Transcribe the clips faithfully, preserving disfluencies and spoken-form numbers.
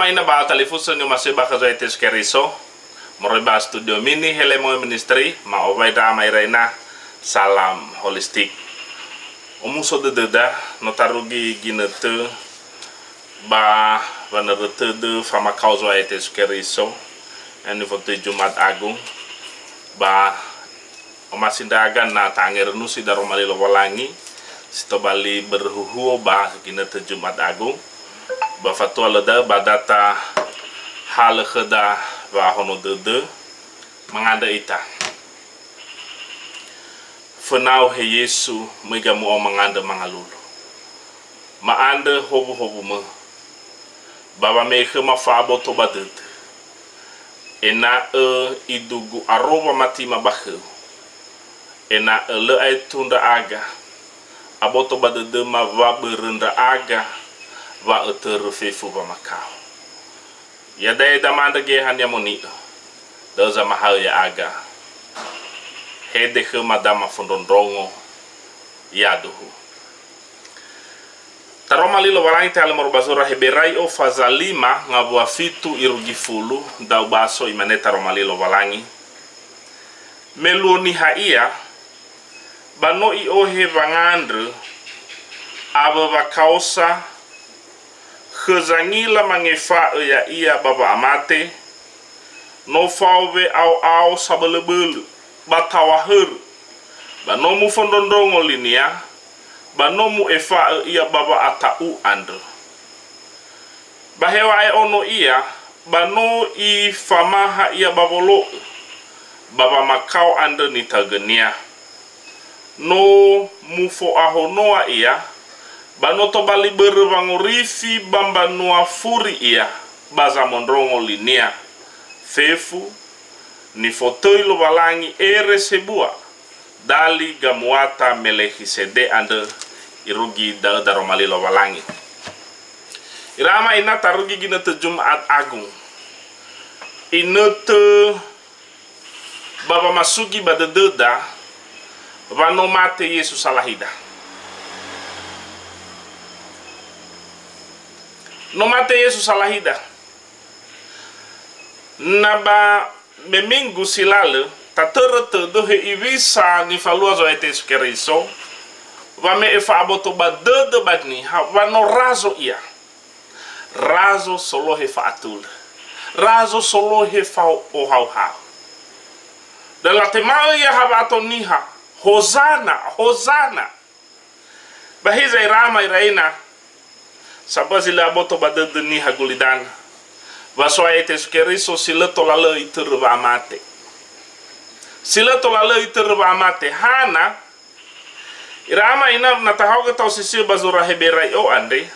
Aina ba talifusö ni'omasi'ö bakha Zo'aya Yesu Keriso, moroi ba studio mini Hele Moe Ministry, ma'owai ndra ama ira ina, salam holistik. Omuso dödöda, no tarugi ginötö ba wanörö tödö famakao Zo'aya Yesu Keriso, nifotöi Jumat Agung, ba omasi ndra'aga na ta'angerönusi daroma li Lowalangi, si tobali börö huhuo ba ginötö Jumat Agung, ba fatua lö da'ö ba da tahalö khöda wa'ahono dödö, mangandrö ita. Fönau he Yesu, möi gamu'ao mangandrö mangalulu. Ma'andrö howuhowumö, ba wame'e khöma fa'aboto ba dödö, ena'ö idugu aro wamatima ba khöu, ena'ö lö aetu ndra'aga, aboto ba dödöma wa börö ndra'aga wa ötörö fefu wamakao. Iada'e da ma'andrö geheha ni'amoni'ö, da'ö zamahaö ya'aga. Hede khöma da mafondrondrongo, yaduhu. Taroma li Lowalangi tehalö moroi ba zura Heberai'o faza lima ngawua fitu irugi fulu, da'ö baso imane taroma li Lowalangi. Me luo niha ia, ba no i'ohe wangandrö awö wakaosa khö zangila mangefa'ö ya'ia ba wa'amate, no fao we'ao'ao sabölöbölö ba taŵa hörö, ba no mufondrondrongo linia, ba no mu'efa'ö ia ba wa'ata'u andrö. Ba hew̃a'ae ono ia, ba no ifamaha ia ba wolo'ö, ba wamakao andrö nitaõgönia. No mufo'ahonoa ia, ba no tobali börö wangorifi ba mbanua furi ia ba zamondrongo linia, fefu, nifotöi Lowalangi ere sebua, dali gamuata Melekhisede andrö, irugi da'ö daroma li Lowalangi. Ira ama ina, tarugi ginötö Jumat Agung. Inötö ba wamasugi ba dödöda wa no mate Yesu salahida. No mate Yesu salahida. Na ba me minggu si lalö, tatörö tödö hewisa nifalua Zo'aya Yesu Keriso, wame'e fa'aboto ba dödö ba niha, wa no razo ia. Razo solohe fa'atulö. Razo solohe fa'ohauhau. Dan latema'ö ia ha wa'ato niha, "Hozana, Hozana!" Ba hiza ira ama ira ina, sambua zi lö aboto ba dödö niha gulidanö, wa So'aya Yesu Keriso si lö tola lö itörö wa'amate. Si lö tola lö itörö wa'amate. Hana, ira ama ina, na tahaogö ta'osisi'ö ba zura Heberai'o andre,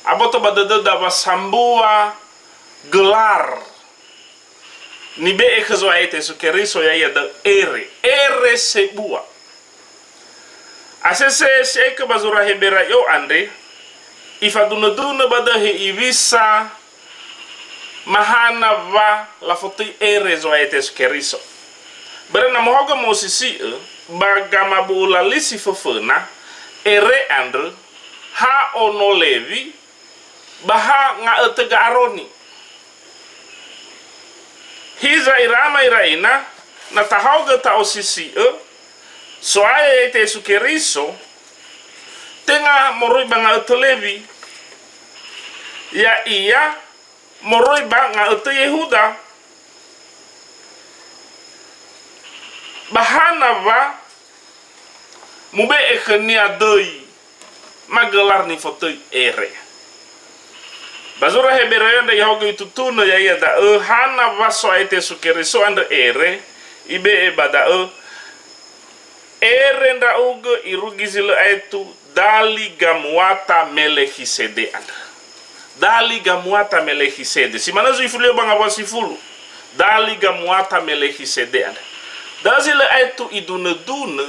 aboto ba dödöda wa sambua gelar nibe'e khö Zo'aya Yesu Keriso, ya'ia da'ö ere, ere sebua. Asese si'aikö ba zura Heberai'o andre, ifadunödunö ba da'ö hewisa mahana wa lafotöi ere Zo'aya Yesu Keriso. Börö na muhaogö mu'osisi'ö ba gamabu'u lalisi föföna, ere andrö, ha ono Lewi, ba ha nga'ötö Ga'aroni. Hiza ira ama ira ina, na tahaogö ta'osisi'ö, So'aya ya'ita Yesu Keriso, tenga moroi ba nga'ötö Lewi, ya'ia moroi ba nga'ötö Yehuda. Ba hana wa mube'e khönia döi, ma gelar nifotöi ere. Ba zura Heberai'o andre ihaogö itutunö, ya'ia da'ö, hana wa So'aya Yesu Keriso andrö ere, ibe'e ba da'ö, ere ndra'ugö irugi zi lö aetu, dali gamuata Melekhisede andrö. Dali gamuata Melekhisede. Si manö zui fulu ba ngawua sifulu. Dali gamuata Melekhisede andrö. Da'ö zi lö aetu idunödunö,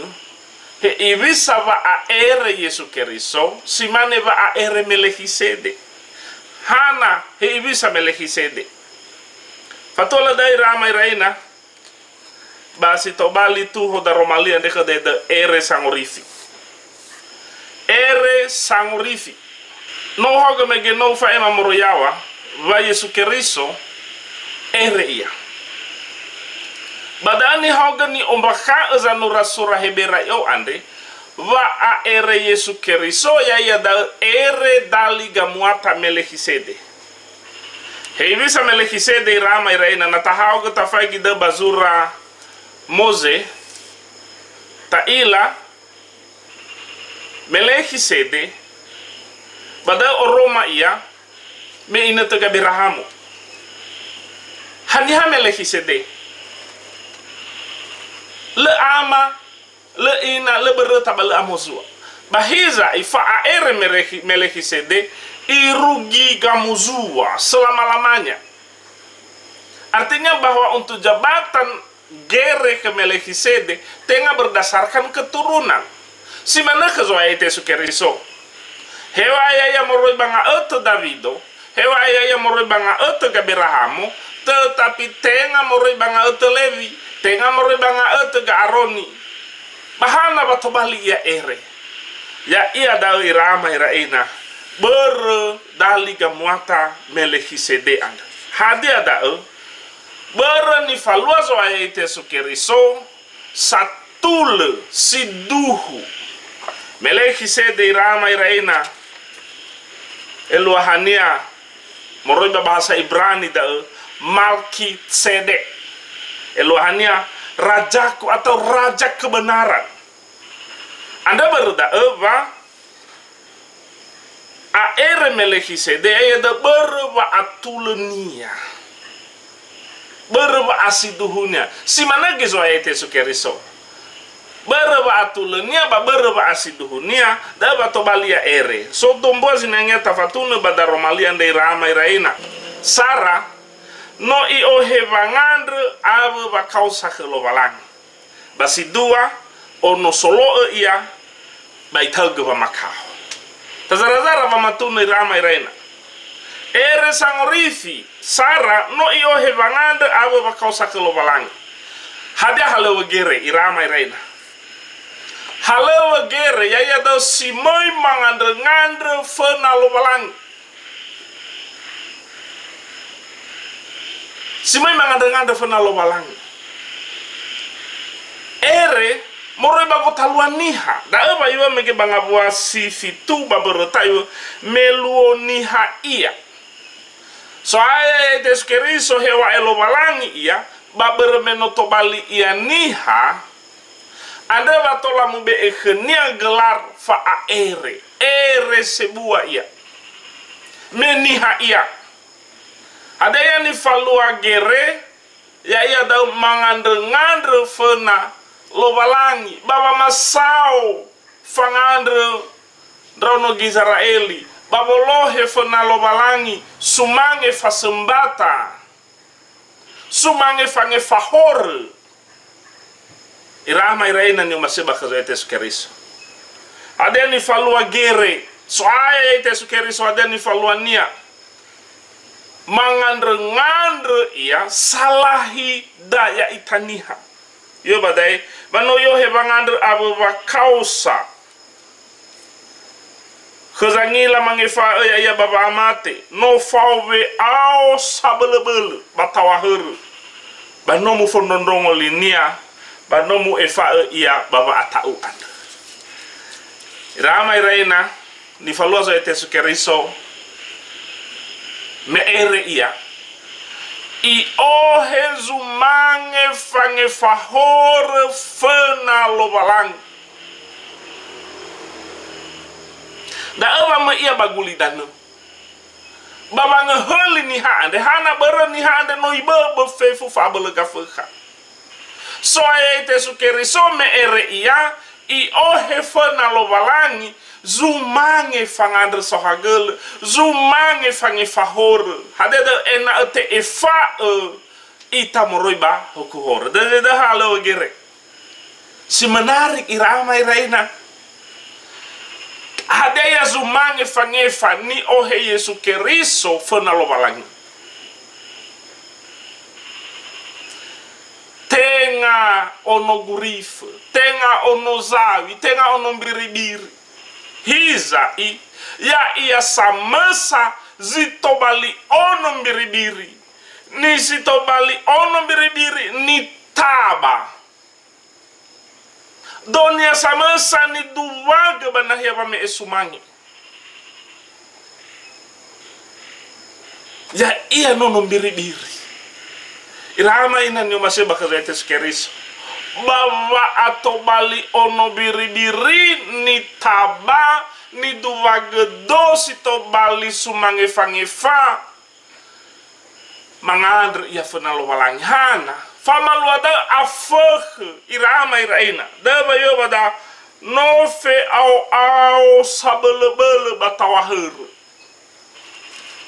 hewisa wa'a'ere Yesu Keriso, si mane wa'a'ere Melekhisede. Hana hewisa Melekhisede. Fatua lö da'ö ira ama ira ina, ba si tobali tuho daroma li andre khö dödö, ere sangorifi. Ere sangorifi. No uhaogö mege no ufa'ema moroi yaŵa, wa Yesu Keriso ere ia. Ba da'ö nihaogö ni'ombakha'ö zanura sura Heberai'o andre, wa'a'ere Yesu Keriso, ya'ia da'ö ere dali gamuata Melekhisede. Hewisa Melekhisede ira ama ira ina, na tahaogö tafaigi da'ö ba zura Moze, ta'ila Melekhisede, ba da'ö oroma ia me inötö Gaberahamo. Haniha Melekhisede? Lö ama, lö ina, lö böröta ba lö amozua. Ba hiza ifa'a'ere Melekhi-, Melekhisede, irugi gamozua selama-lamanya. Artinya bahwa untuk jabatan gere khö Melekhisede, tenga berdasarkan keturunan. Si manö khö Zo'aya ya'ita Yesu Keriso. Heŵa'ae ya'ia moroi ba nga'ötö Dawido, heŵa'ae ya'ia moroi ba nga'ötö Gaberahamo, tetapi tenga moroi ba nga'ötö Lewi, tenga moroi ba nga'ötö Ga'aroni. Ba hana wa tobali ia ere? Ya'ia da'ö ira ama ira ina, börö dali gamuata Melekhisede andrö. Hadia da'ö? Börö nifalua Zo'aya ya'ita Yesu Keriso, satulö, siduhu. Melekhisede ira ama ira ina, eluahania, moroi ba bahasa Ibrani da'ö, Malkisedek. Eluahania, rajaku atau raja kebenaran. Andrö börö da'ö wa a'ere Melekhisede, ya'ia da'ö börö wa'atulönia. Börö wa'asiduhunia. Si manö göi Zo'aya ya'ita Yesu Keriso. Börö wa'atulönia ba börö wa'asiduhunia, da'ö wa tobali ia ere. So dombua zinangea tafatunö ba daroma li andre ira ama ira ina. Sara, no i'ohe wangandrö awö wakaosa khö Lowalangi. Ba si dua, ono solo'ö ia, ba itaögö wamakao. Tazara-zara wamatunö ira ama ira ina. Ere sangorifi, Sara no i'ohe wangandrö awö wakaosa khö Lowalangi. Hadia halöŵö gere ira ama ira ina? Halöŵö gere, ya'ia da'ö si möi mangandrö-ngandrö föna Lowalangi. Si möi mangandrö-ngandrö föna Lowalangi. Ere moroi ba gotalua niha. Da'ö wa iŵa'ö mege ba ngawua si fitu ba böröta iŵa'ö, me luo niha ia. So'aya ya'ita Yesu Keriso heŵa'ae Lowalangi ia, ba börö me no tobali ia niha, andrö wa tola mube'e khönia gelar fa'a'ere. Ere sebua ia. Me niha ia. Hadia ia nifalua gere, ya'ia da'ö mangandrö-ngandrö föna Lowalangi, ba wamasao fangandrö ndraono Gizera'eli, ba wolohe föna Lowalangi, sumange fasömbata, sumange fangefa horö. Ira ama ira ina ni'omasi'ö ba khö Zo'aya ya'ita Yesu Keriso. Hadia nifalua gere, So'aya ya'ita Yesu Keriso, hadia nifaluania? Mangandrö-ngandrö ia, salahi da ya'ita niha. Yö ba da'e, ba no i'ohe wangandrö awö wakaosa khö zangila mangefa'ö ya'ia ba wa'amate, no fao we'ao sabölöbölö ba taŵa hörö, ba no mufondrondrongo linia, ba no mu'efa'ö ia ba wa'ata'u andrö. Ira ama ira ina, nifalua Zo'aya ya'ita Yesu Keriso, me ere ia, i'ohe zumange fangefa horö föna Lowalangi. Da'ö wamöi ia ba gulidanö. Ba wangöhöli niha andre, hana börö niha andre no iböbö fefu fa'abölö gafökha. So'aya ya'ita Yesu Keriso me ere ia, i'ohe föna Lowalangi, zumange fangandrö saohagölö, zumange fangefa horö. Hadia da'ö? Ena'ö te'efa'ö ita moroi ba huku horö. Dödödö halöŵö gere. Si menarik ira ama ira ina. Hadia ia zumange fangefa ni'ohe Yesu Keriso föna Lowalangi? Tenga ono gurifö, tenga ono zawi, tenga ono mbiribiri. Hiza'i, ya'ia samösa zi tobali ono mbiribiri. Ni zi tobali ono mbiribiri nitaba. Donia samösa niduwagö ba nahia wame'e sumange. Ya'ia nono mbiribiri. Ira ama ina ni'omasi'ö ba khö Yesu Keriso. Ba wa'atobali ono mbiribiri nitaba niduwagö do si tobali sumangefa-ngefa. Mangandrö ia föna Lowalangi. Hana? Famalua da'ö afökhö ira ama ira ina. Da'ö ba yö ba da no fe'ao'ao sabölöbölö ba taŵa hörö.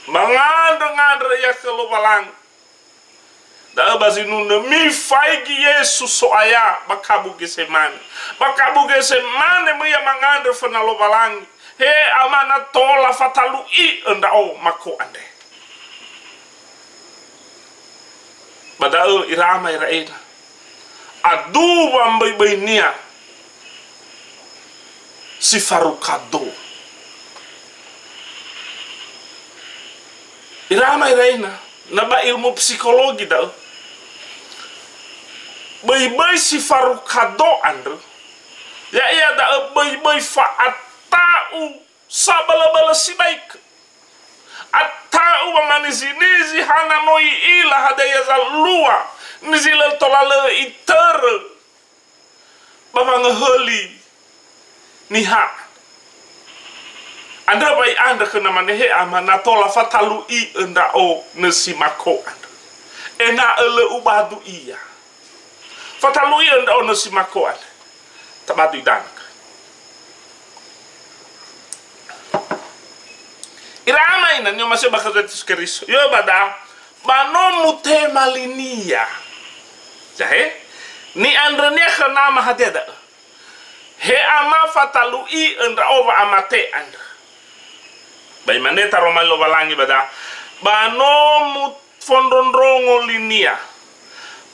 Mangandrö-ngandrö ia khö Lowalangi. Da'ö ba zinunö mifaigi Yesu So'aya ba kabu Gesemane. Ba kabu Gesemane möi ia mangandrö föna Lowalangi. He Ama, na tola fatalu'i'ö ndra'o mako andre. Ba da'ö ira ama ira ina. Aduwa mböiböinia si farukado. Ira ama ira ina, na ba ilmu psikologi da'ö. Böiböi si farukado andrö, ya'ia da'ö böiböi fa'ata'u sabölöbölö sibai kö. Ata'u wamanizi-nizi hana no i'ila hadia ia zalua, ni zi lö tola lö itörö ba wangöhöli niha. Andrö wa i'andrö khöna mane, "He Ama, na tola fatalu'i'ö ndra'o nösi mako andrö, ena'ö lö ubadu ia. Fatalu'i'ö ndra'o nösi mako andrö." Tabadu idanö. Ira ama ina ni'omasi'ö ba khö Yesu Keriso. Yö ba da, ba no mutema linia. Zahe? Ni'andrönia khö Nama hadia da'ö? "He Ama, fatalu'i'ö ndra'o wa'amate andrö." Ba imane taroma Lowalangi ba da, "Ba no mufondrondrongo linia,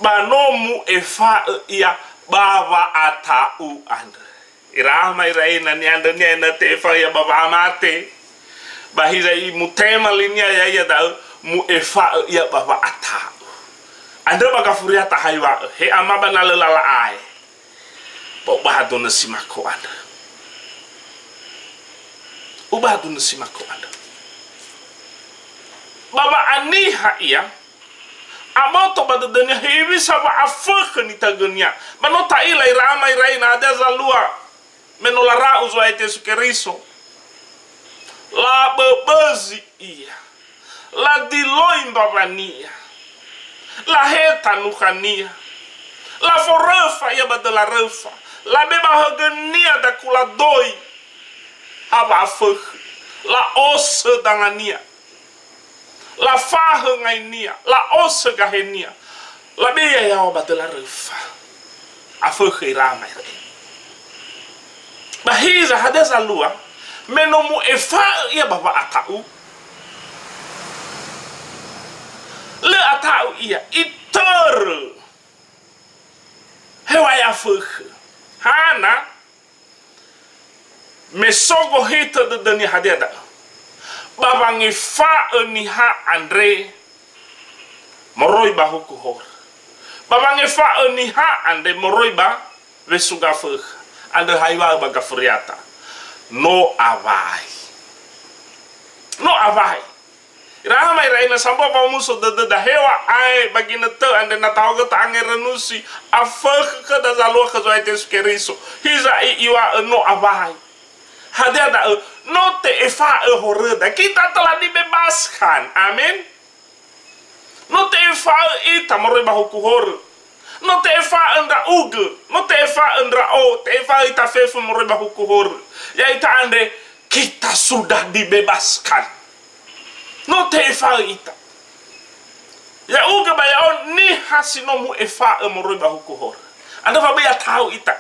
ba no mu'efa'ö ia ba wa'ata'u andrö." Ira ama ira ina, ni'andrönia ena'ö te'efa'ö ia ba wa'amate. Ba hiza imutema linia ya'ia da'ö, mu'efa'ö ia ba wa'ata'u. Andrö ba gafuriata ha iŵa'ö, "He Ama, ba na lö lala'ae, ba ubadu nösi mako andrö. Ubadu nösi mako andrö." Ba wa'aniha ia, aboto ba dödönia hewisa wa'afökhö nitaögönia. Ba no ta'ila ira ama ira ina hadia zalua, me no lara'u Zo'aya Yesu Keriso. Laböbözi ia. Ladiloi mbawania. Laheta nukhania. Laforöfa ia ba döla röfa. Labe ba högönia dakula doi. Ha wa'afökhö. La'osö dangania. Lafahö ngainia, la'osö gahenia. Labe ia yaŵa ba döla röfa. Afökhö ira ama ira ina. Ba hiza hadia zalua, me no mu'efa'ö ia ba wa'ata'u, lö ata'u ia, itörö. Heŵa'ae afökhö. Hana? Me so gohitö dödönia hadia da'ö. Ba wangefa'ö niha andre moroi ba huku horö. Ba wangefa'ö niha andre moroi ba wesuga fökha. Andrö ha iŵa'ö ba gafuriata. No awai. No awai. Ira ama ira ina, sambua wa'omuso dödöda, heŵa'ae ba ginötö andre na tahaogö ta'angerönusi, afökhö khöda zalua khö Zo'aya Yesu Keriso. Hiza i-, iŵa'ö no awai. Hadia da'ö? No te'efa'ö horöda. Kita telah dibebaskan. Amin. No te'efa'ö ita moroi ba huku horö. No te'efa'ö ndra'ugö, no te'efa'ö ndra'o, te'efa'ö ita fefu moroi ba huku horö. Ya'ita andre, kita sudah dibebaskan. No te'efa'ö ita. Ya'ugö ba ya'o niha si no mu'efa'ö moroi ba huku horö. Andrö wa böi ata'u ita.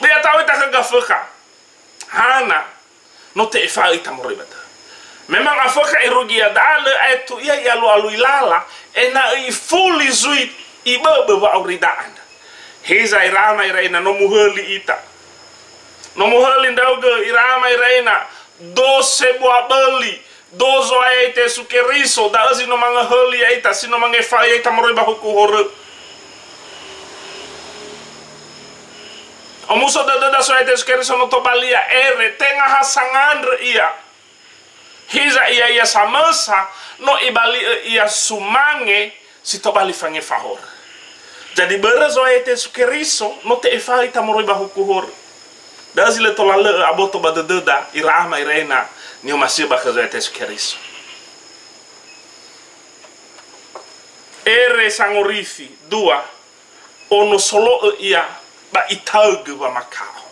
Böi ata'u ita khö gafökha. Hana? No te'efa'ö ita moroi ba dödö. Memang afökha irugi ia da'a, lö aetu ia i'alu'alui lala, ena'ö ifuli zui iböbö wa'aurida andrö. Hiza ira ama ira ina, no muhöli ita. No muhöli ndra'ugö ira ama ira ina, do sebua böli, Do Zo'aya ya'ita Yesu Keriso, da'ö zi no mangehöli ya'ita, si no mangefa'ö ya'ita moroi ba huku horö. Omuso dödöda So'aya ya'ita Yesu Keriso no tobali ia ere, tenga ha sangandrö ia. Hiza ia, ia samösa, no ibali'ö ia sumange si tobali fangefa horö. Jadi börö Zo'aya ya'ita Yesu Keriso, no te'efa'ö ita moroi ba huku horö. Da'ö zi lö tola lö'ö aboto ba dödöda, ira ama ira ina, ni'omasi'ö ba khö Zo'aya ya'ita Yesu Keriso. Ere sangorifi, dua, ono solo'ö ia ba itaögö wamakao.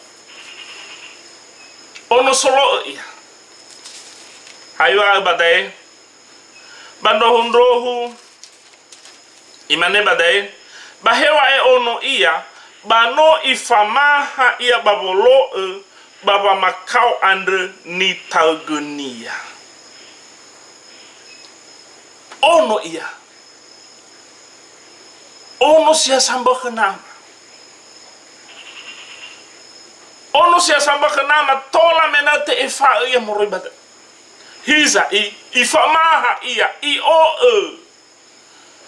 Ono solo'ö ia. Hayu a'ö ba da'e, ba ndrohu-ndrohu, imane ba da'e, ba hew̃a'ae ono ia, ba no ifamaha ia ba wolo'ö ba wamakao andrö nitaögönia. Ono ia. Ono si ha sambua khö Nama. Ono si ha sambua khö Nama, tola me na te'efa'ö ia moroi ba da'ö. Hiza i, ifamaha ia, i'o'ö.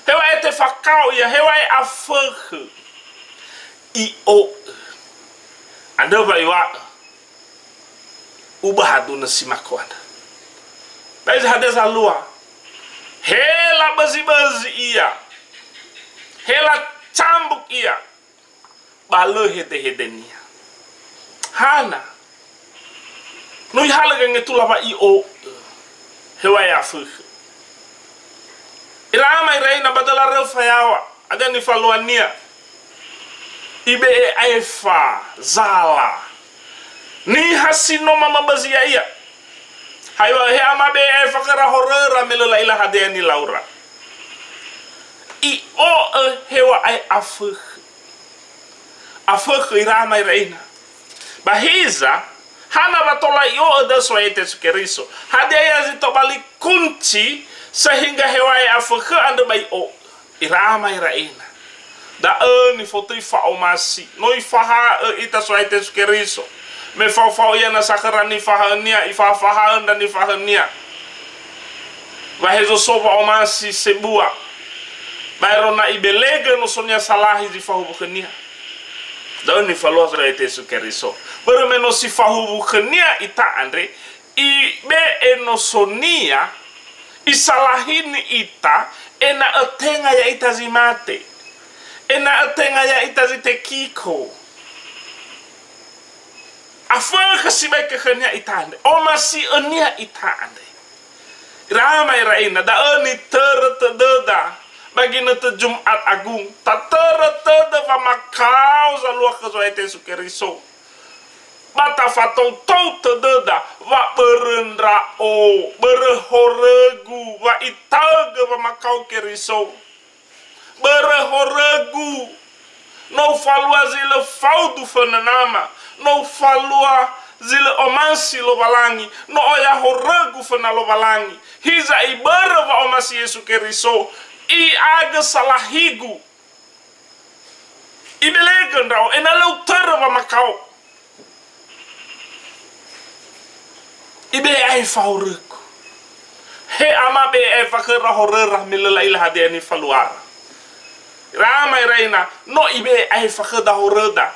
Hew̃a'ae tefakao ia, hew̃a'ae afökhö. I'o'ö. Andrö wa iŵa'ö, ubahadunö si mako andrö. Ba hiza hadia zalua? Hela bözi-bözi ia. Hela cambuk ia. Ba lö hede-hedenia. Hana? No ihalö gangetula wa i'o'ö. Hew̃a'ae afökhö. Ira ama ira ina ba döla röfa yaw̃a, hadia nifaluania. Ibe'e aefa, zala. Niha si no mamabözi ya'ia. Hayu a'ö, he ama be'e aefa khöra horöra me lö la'ila hadia nilaura. I'o'ö hew̃a'ae afökhö. Afökhö ira ama ira ina. Ba hiza, hana wa tola i'o'ö da'ö So'aya ya'ita Yesu Keriso? Hadia ia zi tobali kunci sehingga hew̃a'ae afökhö andrö ba i'o'ö? Ira ama ira ina. Da'ö nifotöi fa'omasi. No ifaha'ö ita So'aya ya'ita Yesu Keriso. Me fao-fao ia nasa khöra nifahaönia, ifahafahaö ndra nifahaönia. Wa hezo so wa'omasi sebua. Baero na ibelegö nosonia salahi zi fahuwu khönia. Da'ö nifalua Zo'aya ya'ita Yesu Keriso. Börö me no si fahuwu khönia ita andre, ibe'e nosonia, isalahini ita, ena'ö tenga ya'ita zi mate. Ena'ö tenga ya'ita zi tekiko. Afökhö sibai khönia ita andre, omasi'önia ita andre. Ira ama ira ina, da'ö nitörö tödöda ba ginötö Jumat Agung. Tatörö tödö wamakao zalua khö Zo'aya ya'ita Yesu Keriso. Ba tafatoutou tödöda wa börö ndra'o, börö horögu, wa itaögö wamakao Keriso. Börö horögu, no ufalua zi lö faudu föna Nama, no ufalua zi lö omasi Lowalangi, no oya horögu föna Lowalangi. Hiza ibörö wa'omasi Yesu Keriso, i'agö salahigu. Ibelegö ndra'o, ena'ö lö utörö wamakao. Ibe'e aefa horögu. He ama be'e aefa khöra horöra me lö la'ila hadia nifaluara. Ira ama ira ina, no ibe'e aefa khöda horöda.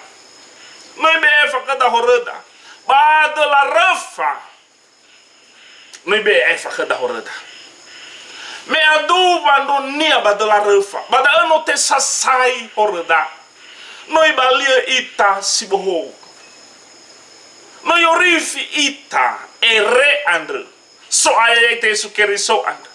No ibe'e aefa khöda horöda. Ba döla röfa. No ibe'e aefa khöda horöda. Me aduwa ndronia ba döla röfa, ba da'ö no tesasai horöda. No ibali'ö ita si bohou. No i'orifi ita ere andrö, So'aya ya'ita Yesu Keriso andrö.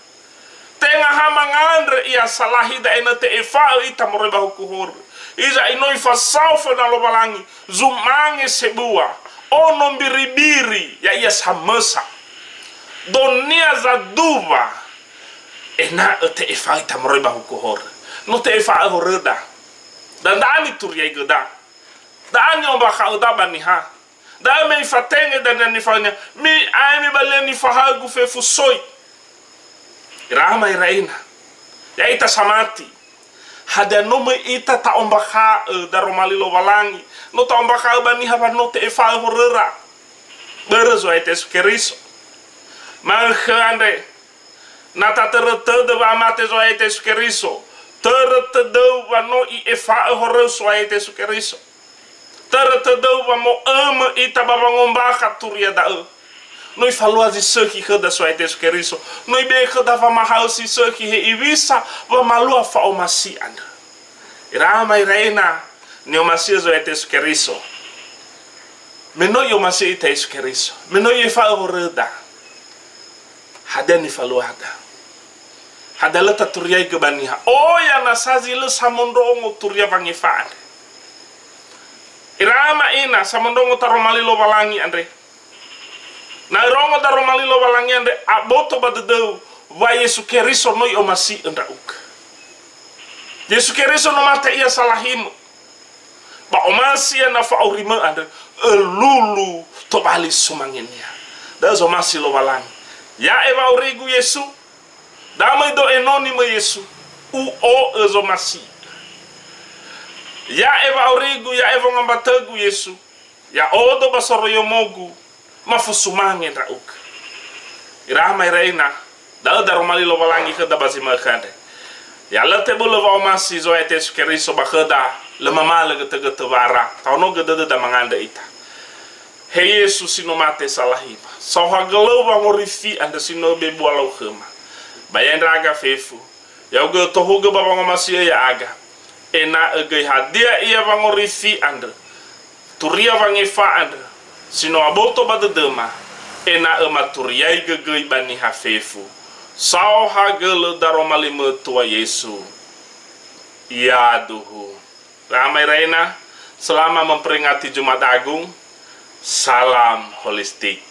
Tenga ha mangandrö ia salahida ena'ö te'efa'ö ita moroi ba huku horö. Hiza no ifasao föna Lowalangi, zumange sebua, ono mbiribiri, ya'ia samösa. Donia zaduwa, ena'ö te'efa'ö ita moroi ba huku horö. No te'efa'ö horöda. Danda'a nituriaigöda. Da'a ni'ombakha'öda ba niha. Da'ö me ifatenge dania nifahaönia, mi'ae mibalia nifahaögu fefu soi. Ira ama ira ina. Ya'ita samati. Hadia no möi ita ta'ombakha'ö daroma li Lowalangi, no ta'ombakha'ö ba niha wa no te'efa'ö horöra. Börö Zo'aya ya'ita Yesu Keriso. Ma'ökhö andre, na tatörö tödö wa'amate Zo'aya Yesu Keriso, törö tödöu wa no i'efa'ö horöu So'aya Yesu Keriso. Törö tödöu wa mo'ömö ita ba wangombakha turia da'ö. No ifalua zi sökhi khöda So'aya Yesu Keriso. No ibe'e khöda wamahaö si sökhi hewisa wamalua fa'omasi andrö. Ira ama ira ina, ni'omasi'ö Zo'aya Yesu Keriso. Me no i'omasi'ö ita Yesu Keriso, me no i'efa'ö horöda, hadia nifaluada? Hadia lö taturiaigö ba niha? Oya nasa zi lö samondrongo turia wangefa andre. Ira ama ina, samondrongo taroma li Lowalangi andre. Na örongo daroma li Lowalangi andre, aboto ba dödöu wa Yesu Keriso no i'omasi'ö ndra'ugö. Yesu Keriso no mate Ia salahimö. Ba omasi Ia na fa'aurimö andrö, ölulu tobali sumangenia. Da'ö zomasi Lowalangi. Ya'e wa'aurigu Yesu, da möi do enoni mö Yesu, u'o'ö zomasi. Ya'e wa'aurigu, ya'e wongambatögu Yesu, ya'odo ba soroiyomogu, ma fusumange ndra'ugö. Ira ama ira ina, da'ö daroma li Lowalangi khöda ba zi ma'ökhö andre. Ya lö tebölö wa'omasi Zo'aya Yesu Keriso ba khöda, lö mamalö götögötö wa'ara, tahonogö dödöda mangandrö ita. He Yesu si no mate salahima, saohagölöu wangorifi andrö si no bebua lau khöma. Ba ya'e ndra'aga fefu, ya'ugö tohugö ba wangomasi'ö ya'aga, ena'ö göi hadia ia wangorifi andrö, turia wangefa andrö, si no aboto ba dödöma, ena'ö maturiaigö göi ba niha fefu. Saohagölö daroma li-Mö Tua Yesu. Yaduhu. Ira ama ira ina, selama memperingati Jumat Agung, salam holistik.